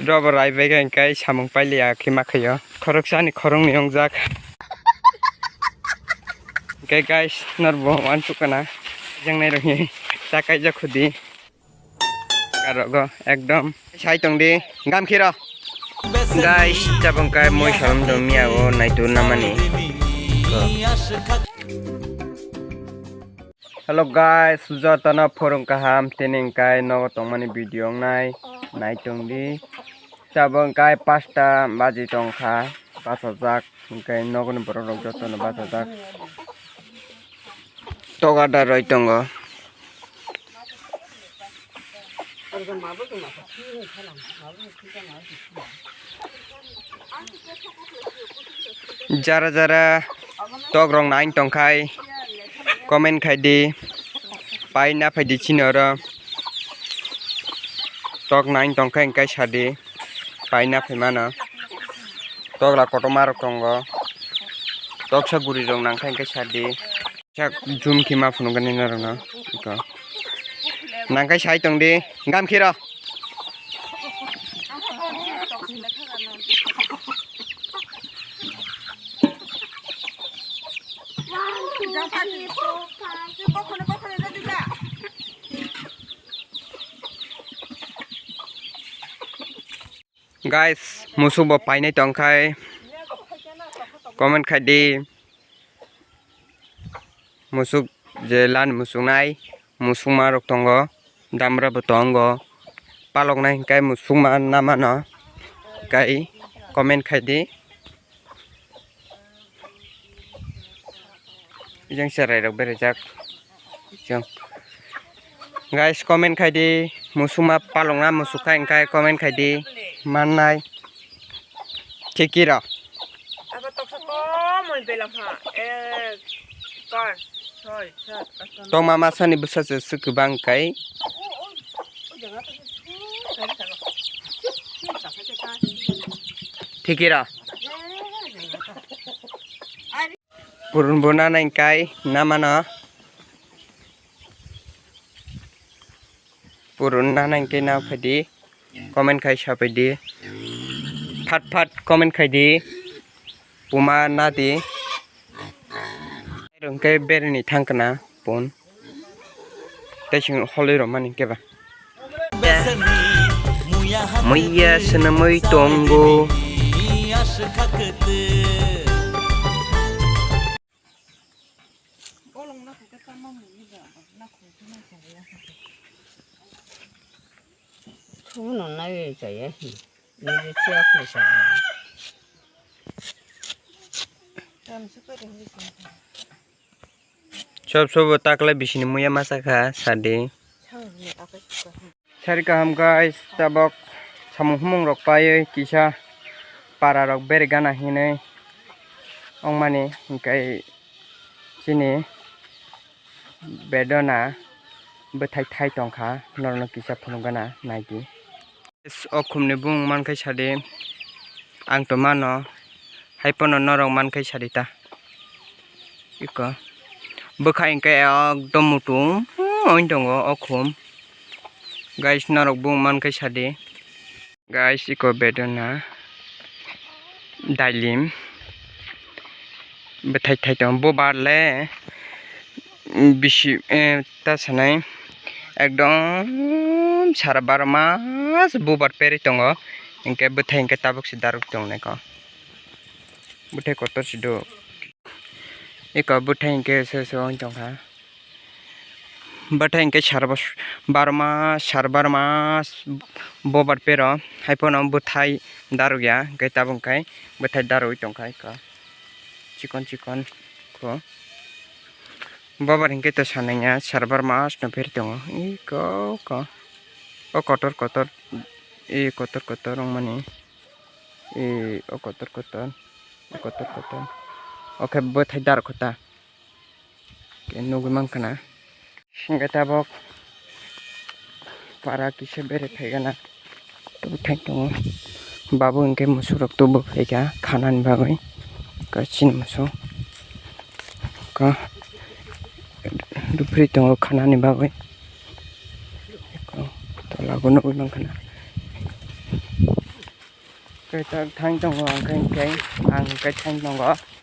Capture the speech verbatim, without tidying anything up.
Robo rai bai khe samung pailiya khe ma khaio. Khoroksani khoroknwi wngjak. Hwnkhe guys, norbo uansukgana. Jengnai rokni ta kaijak khudi. Karogo ekdom. Sai tongdi. Gamkhiro. Guys, tabang kai moi salam dong miya o naitu namani. Hello guys, jotono phurung kaham, tini hwnkhe nogo tongmani video wngnai, naitongdi. Tabuk hwnkhe pasta baji tongkha, bachajak, hwnkhe nogoni borok rok jotono bachajak. Toga da roi tongo. Jara jara tok rok nai tongkhai comment khaidi, pai na phaidi chini oro. Tok nai tongkhai hwnkhe sadi, pai na phai mano. Tok la kotorma rok tongo, tok sa guri rok nangkhai hwnkhe sadi. Sak zoom khe ma phunukgani norokno. Iko. Nangkhai sai tongdi. Gamkhiro. Guys, musuk bo painai tongkhai comment khaidi. Musuk je lan musuk nai, musukma rok tongo, damra bo tongo, palok nai hwnkhe musukma namano kai comment khaidi. Ijang cherai rok berajak. Ijang. Guys, comment khaidi, musukma palokna musuk khai hwnkhe comment khaidi, mannai. Chikira. Abo toksa komoi bela pha. Ek, kar, soi, sat, asan. Tongma masani bwsa se swk kwbang kai. Thikira. Purun bo nanai kai namano. Purun nanai kai na phaidi. Comment khai sapaidi. Phat phat comment khaidi. Puma nadi. Hwnkhe bereni thangkna pun. Tei chwng holwi rwmani keba. Muiya swnamwi tongo. Khunu nai chaya hi. Nini siya khunu chaya. Sob sobo takla bisini muya masa kha sadi. Sari kaham guys, tabok samung humung rok paiwi kisa para rok beri gana hinwi ongmani hwnkhe chini bedona bwthai thai tongkha, norokno kisa phunukgana naidi. O khumni bung mankhe sadi, ang to mano, hai pono norok mankhe sadi ta. Iko. Bwkha hwnkhe ekdom mutung wng tongo o khum. Guys, norok bung mankhe sadi. Guys, iko bedona dailim bwthai thai tongo. Bubar le bisi, eh, ta sanai ekdom sara baro mas bubar peri tongo. Hwnkhe bwthai hwnkhe tabuk se daruk tongnai ko. Bwthai kotor se do. Iko bwthai hwnkhe se se wng tongkha. Bwthai hwnkhe sar bas-, baro mas, sar baro mas bobar pero, hai phano bwthai darok ya, hwnkhe tabuk hwnkhe bwthai darogwi tongkha iko. Chikon chikon kho. Bobar hwnkhe to sananya, sar baro mas no pher tongo. Iko ko. O kotor kotor, e kotor kotor wngmani. E o kotor kotor, o kotor kotor. O khe bwthai darok kho ta. Khe nugwi mankha na. Hwnkhe tabok para kisa bere phaigana. Tubui thai tongo. Babu hwnkhe musuk rok tubu phaikha khanani bagwi. Khe chini musuk. Khe dupri tongo khanani bagwi. Tola o nugwi mankha na. Kaitor thang tongo, ang khe, khe, ang khe thang tongo.